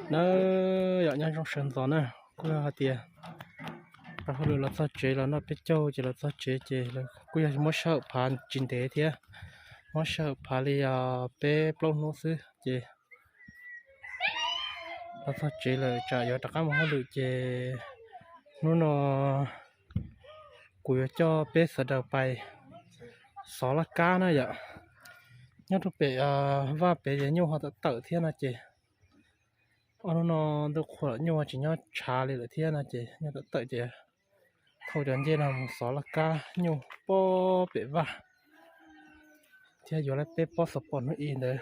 Na, yog nyob zoo sawv ntxov na, kuj yog hais tias rau hauj lwm los txog tsev los noj peb caug ces los txog tsev ces kuj yog muab sij hawm phav tsis ntev thiab, muab sij hawm phav li peb plaub hnub xwb ces los txog tsev lawm tsam yuav rov qab mus hauj lwm ces hnub no kuv yuav coj peb sawv daws pais xov laj kab na yom. Nyob rau pem vaj pem ces nyuj ho tawm tawm thiab no ces ob hnub no ntuj qhua nyuj tsis nyob tshav li lawm thiab no ces nyuj tawm tawm ces thauj cov ncej no mus xov laj kab nyuj pob pem vaj thiab yuav lawv peb pob xov pos hnub ib ntawd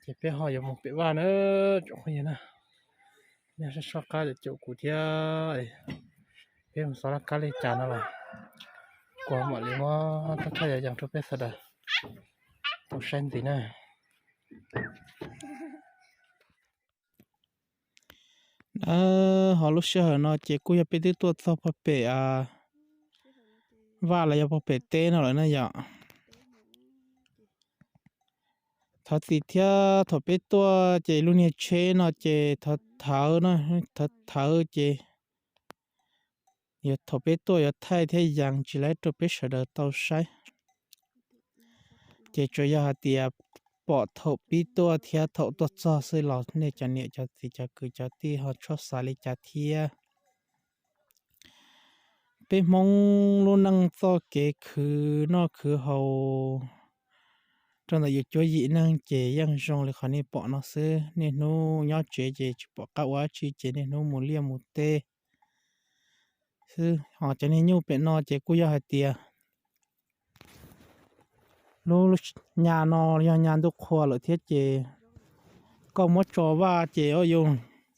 ces peb ho yuav mus pem vaj na, tsoom phooj ywg na. Nej soj qab caum kuv thiab, peb mus xov laj kab li cas no los kuv mam li muab thaj thaj yam yees rau peb sawv daws tau saib ntxiv na. Ho lub sij hawm no ces kuj yog peb twb tuaj txog puag pem vaj los yog puag pem teb no lawm na yom. Thov txim thiab, thaum peb tuaj ces lub niag tsheb no ces thawv thawv, thawv thawv ces thaum peb tuaj yuav thaij thiab yees tsis laib rau peb sawv daws tau saib. Ces tsuas yog hais tias pom thaum pib tuaj thiab thaum tuaj txog xwb los nej cov niam cov txiv cov kwv cov tij ho txhob xav li cas thiab. Peb Hmoob lub neej txoj kev khwv noj khwv haus rau ntawm yus cuab yim neeg ces yeej zoo li qhov nej pom no xwb. Niaj hnub nyob tsev ces tsis pom qab ua dab tsi ces niaj hnub mus liaj mus teb xwb. Ho cov niag nyuj pem no ces kuj yog hais tias lub nyab no yog nyab ntuj qhua lawm thiab ces koj muab tso vaj ces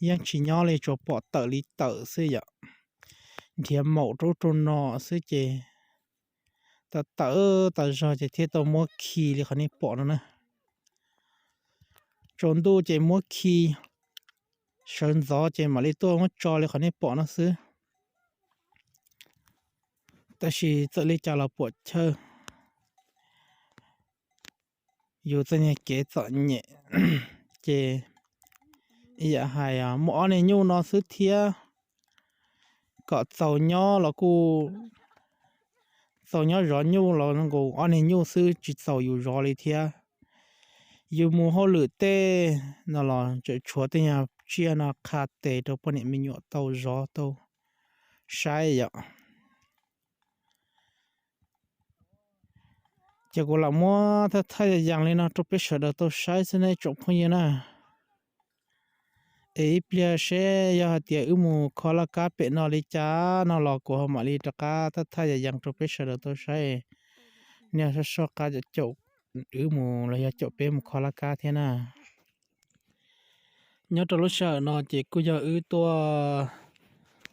yeej tsis nyob li, tsuas pom tawm li tawm xwb yom. Nrhiav maum rau ub rau no xwb ces tawm tawm tas zog ces thiaj tau muab khi li qhov nej pom no na. Tsaus ntuj ces muab khi, sawv ntxov ces mam li tuaj muab tso li qhov nej pom no xwb. Tab sis txawm li cas los puam chawj, yus txoj niag kev txom nyem ces ib yam hais muaj ob niag nyuj no xwb thiab, kom txaus nyob los kuj txaus nyob zov nyuj los nkaus ob niag nyuj xwb tsis txaus yus zov li thiab. Yus mus hauj lwm tej no los tseem tshuav tej nyuag tsiaj no qha tes rau poj niam me nyuam tau zov tau saib yom. Ces kuv lam muab thaj thaj yam yees li no rau peb sawv daws tau saib xwb nej tsoom phooj ywg na. Es ib pliag seb yog hais tias wb mus kho laj kab pem no li cas no los kuv ho mam li rov qab thaj thaj yam yees rau peb sawv daws tau saib. Nej soj soj qab caum wb mus los yog caum peb mus kho laj kab thiab na. Nyob rau lub sij hawm no ces kuj yog wb tuaj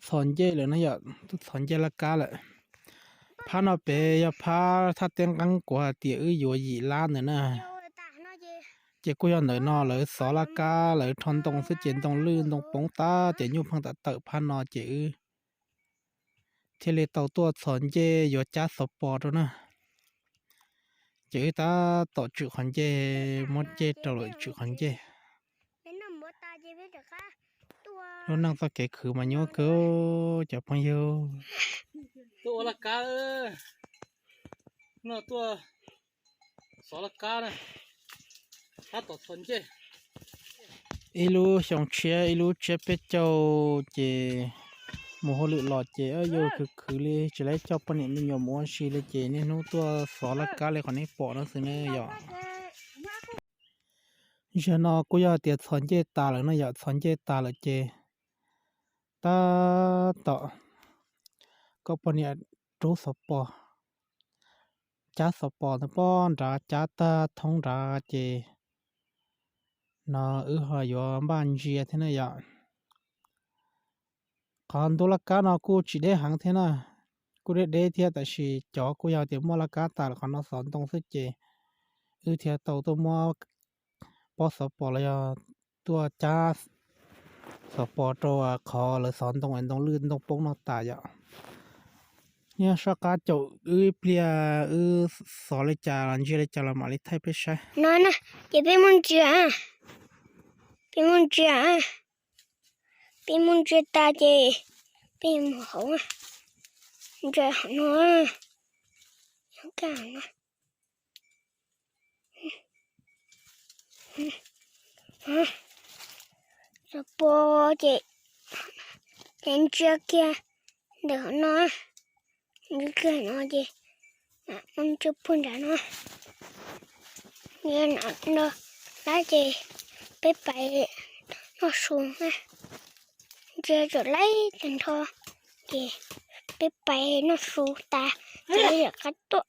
txhos ncej lawm na yom, tuaj txhos ncej laj kab lawm. Phab no pem yog phab thaj teb nqeeb kuv hais tias wb yuav yim lab ntawd na. Ces kuj yog ntawm no lawv xov laj kab lawv rho ntoo xwb ces ntoo lwj ntoo poob tag ces nyuj pheej tawm tawm phab no ces wb thiaj li tau tuaj txhos ncej yuav cab xov pos rau na. Ces wb tab tom tswm qhov ncej, muab ncej rau lawm tswm qhov ncej. Lub neej txoj kev khwv mas nyuaj kawg cov phooj ywg. Tuaj ua laj kab, no tuaj xov laj kab na, tab tom txhos ncej. Ib lub xyoo tshiab ib lub tsiab peb caug ces mus hauj lwm los ces yuav khwv khwv li tsis laib coj poj niam me nyuam mus ua si li ces niaj hnub tuaj xov laj kab li qhov nej pom no xwb ne yom. Zaum no kuj yog tias txhos ncej tas lawm no yom, txhos ncej tas lawm ces tab tom koj poj niam rub xov pos, cab xov pos ntawd pob nrad cab tag thoob nrad ces no wb ho yuav npaj ntsia thiab na yom. Qhov ntu laj kab no kuj tsis deb heev thiab na, kuj deb deb thiab tab sis cov kuj yog tias muaj laj kab tas lawm qhov no xov ntoo xwb ces wb thiaj tau tuaj muab pob xov pos los yog tuaj cab xov pos rau qhov lawv xov ntoo es ntoo lwj ntoo poob no tas yom. Nyob soj qab caum wb ib pliag wb xov li cas los ntsia li cas los mam li thaij peb saib no na. Ces peb muab ntsia, Peb muab ntsia, peb muab ntsia tas ces peb mus hauv, ntsia hauv no, xov pos ces, ces ntsia kiag ntawm hauv no, ntsia kiag no ces mam mus ntsia puag nram no, no lawm ces peb pais noj su na. Ntsia tsam laib tag nrho ces peb pais noj su tas ces peb rov qab tuaj.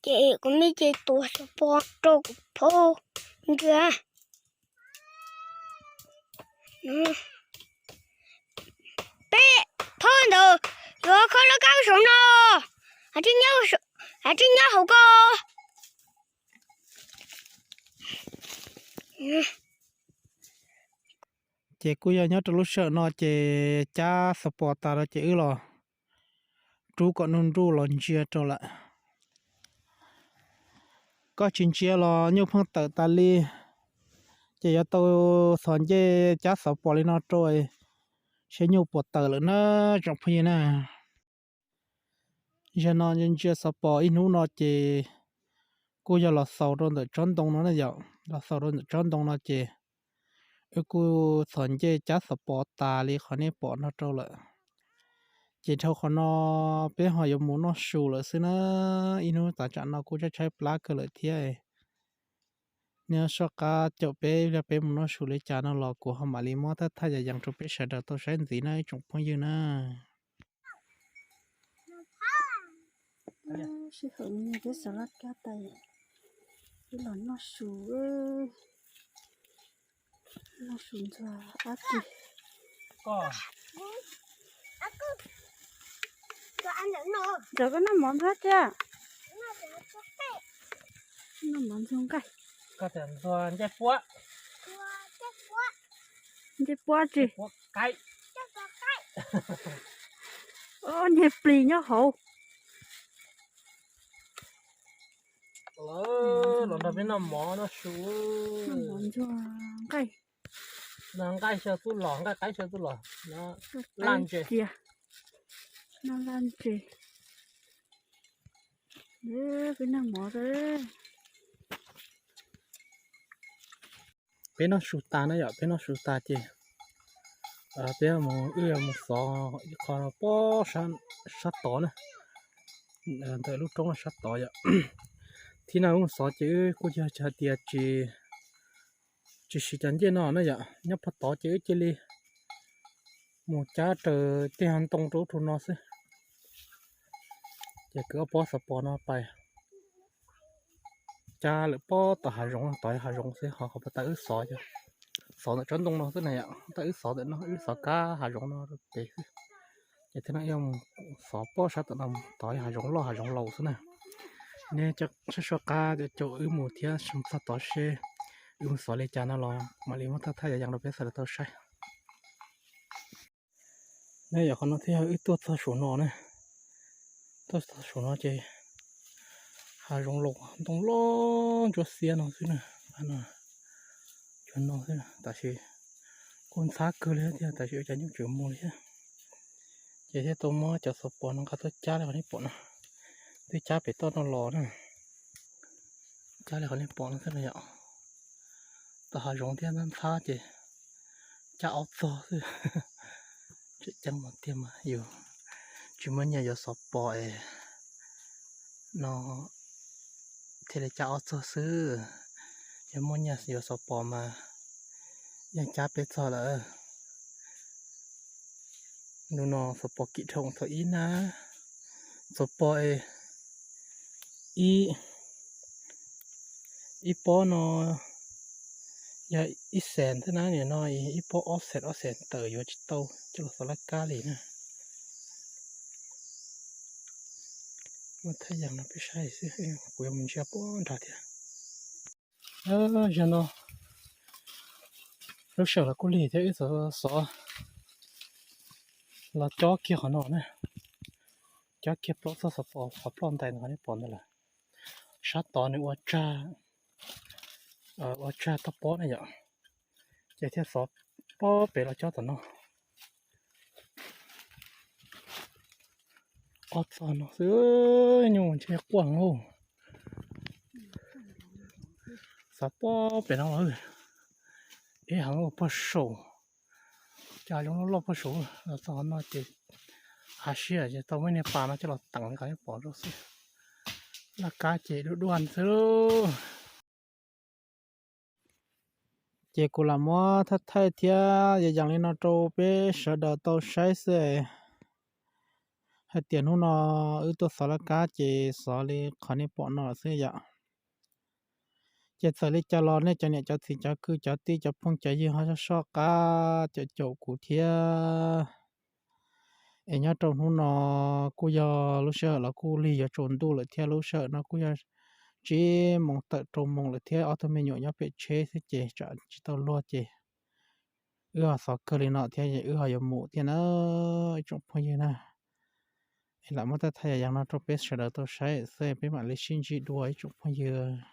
Ces kuv me ces tuav xov pos rau kuv phob ntsia. Peb phob ntawd yuav kho laj kab saum no, has tsis nyob hauv ko. Ces kuj yog nyob rau lub sij hawm no ces cab xov pos tas lawm ces wb los rub kom nruj nruj los ntsia rau lawm. Koj tsis ntsia los nyuj pheej tawm tas li, ces yuav tau txhos ncej cab xov pos li no rau seb nyuj puas tawm lawm na tsoom phooj ywg na. Zaum no ntsia xov pos ib hnub no ces kuj yog los xaus rau ntawm tsob ntoo no na yom, los xaus rau ntawm tsob ntoo no ces wb kuj txhos ncej cab xov pos tas li qhov nej pom no rau lawm. Ces dhau qhov no peb ho yuav mus noj su lawm xwb na. Ib hnub tav tsam no kuj tshaib tshaib plab kawg lawm thiab. Nej soj qab caum peb, peb mus noj su li cas no los kuv ho mam li muab thaj thaj yam yees rau peb sawv daws tau saib ntxiv na ib tsoom phooj ywg na. Sij hawm no peb xav laj kab tas, peb los noj su, noj su ntxuag ab kis. Cov koj noj mov ntxuag tiag. Noj mov ntxuag nqaij. Ncej puab tsi? Ncej plis nyob hauv. Los nrog peb noj mov noj su. Noj mov ntxuag nqaij. Noj nqaij xyaw txuj lom, nqaij qaib xyaw txuj lom. Laj ntses. Noj laj ntses. Peb noj mov. Peb noj su tas na yom, peb noj su tas ces peb mus, wb mus xov ib qho pob sab tod na, ntawm lub roob sab tod yom. Thib no wb mus xov ces wb kuj yog hais tias tsis, tsis siv cov ncej no na yom, nyob pob tod ces wb cia li mus cab raws tej hav ntoo rau ub rau no xwb. Ces kwv ob pob xov pos no pais cab lawm pob tom hav zoov, tod hav zoov xwb ho qhov pas tas wb xov, xov ntawm tsob ntoo no xwb na yom, tas wb xov ntawm no wb xov kab hav zoov no rau pem xwb. Ces thib no wb mus xov pob sab tom no, tod hav zoov loj hav zoov laus xwb na. Nej soj soj qab caum wb mus thiab txog tod seb wb mus xov li cas no los mam li muab thaj thaj yam yees rau peb sawv daws tau saib. Ne yom, qhov no thiaj yog wb tuaj txog saum no na. Tuaj txog saum no ces hav zoov laus ntoo loj ntsuab xiab no xwb na. Cov no xwb, tab sis kuj ntxhab kawg li thiab, tab sis ua cas nyuj tseem mus li thiab. Ces thiaj tau muab cov xov pos no nqa tuaj cab li qhov nej pom no. Twb cab pem toj no los na. Cab li qhov nej pom no xwb na yom. Tom hav zoov thiab ntxhab ntxhab ces cab ob txog xwb. Tseem ceeb mas tiag mas yus tsis muaj nyiaj yuav xov pos es no thiaj li cab ob txog xwb. Yog muaj nyiaj yuav xov pos mas yeej cab peb txog lawm. Ntu no xov pos kim dhau thaum ib na, xov pos es ib, ib pob no yog ib xees thiab na, nim no ib pob ob xees, ob xees tawm yuav tsis tau coj los xov laj kab li na. Muab thaj yees no peb saib xwb, kuv yuav mus ntsia puag nrad thiab. Zaum no lub sij hawm los kuj lig thiab, wb xov, xov Los cob kiag qhov no na, cob kiag plaub txoj xov pos qhov ploj ntais ntawd nej pom ntawd lawm. Sab tod nws ua tsag, ua tsag toj pob na yom, ces thiaj xov pob pem los cob tom no. Ob txoj no xwb, nyuj ntshe quaj heev. Xov pob pem no, ib heev puag saum, cas zoo loj loj puag saum. Los txog qhov no ces hav siab ces tau muab niag pas no coj los teem li qhov nej pom rau xwb. Laj kab ces dub duaj xwb lauj. Ces kuv lam muab thaij thaij thiab yas yees li no rau peb sawv daws tau saib xwb, hais tias hnub no wb tuaj xov laj kab ces xov li qhov nej pom no xwb yom. Ces txawm li cas los nej cov niam cov txiv cov kwv cov tij cov phooj cov ywg ho soj soj qab caum caum kuv thiab. Es nyob rau hnub no kuj yog lub sij hawm los kuj lig yuav tsaus ntuj lawm thiab, lub sij hawm no kuj yog tsib moos tawm rau moos lawm thiab, ob tug me nyuam nyob pem tsheb xwb ces tsam tsis tau luag ces wb ho xov kawg li no thiab wb ho yuav mus thiab na, ib tsoom phooj ywg na. Es lam muab thaij thaij yas yees no rau peb sawv daws tau saib xwb, peb mam li sib ntsib dua ib tsoom phooj ywg.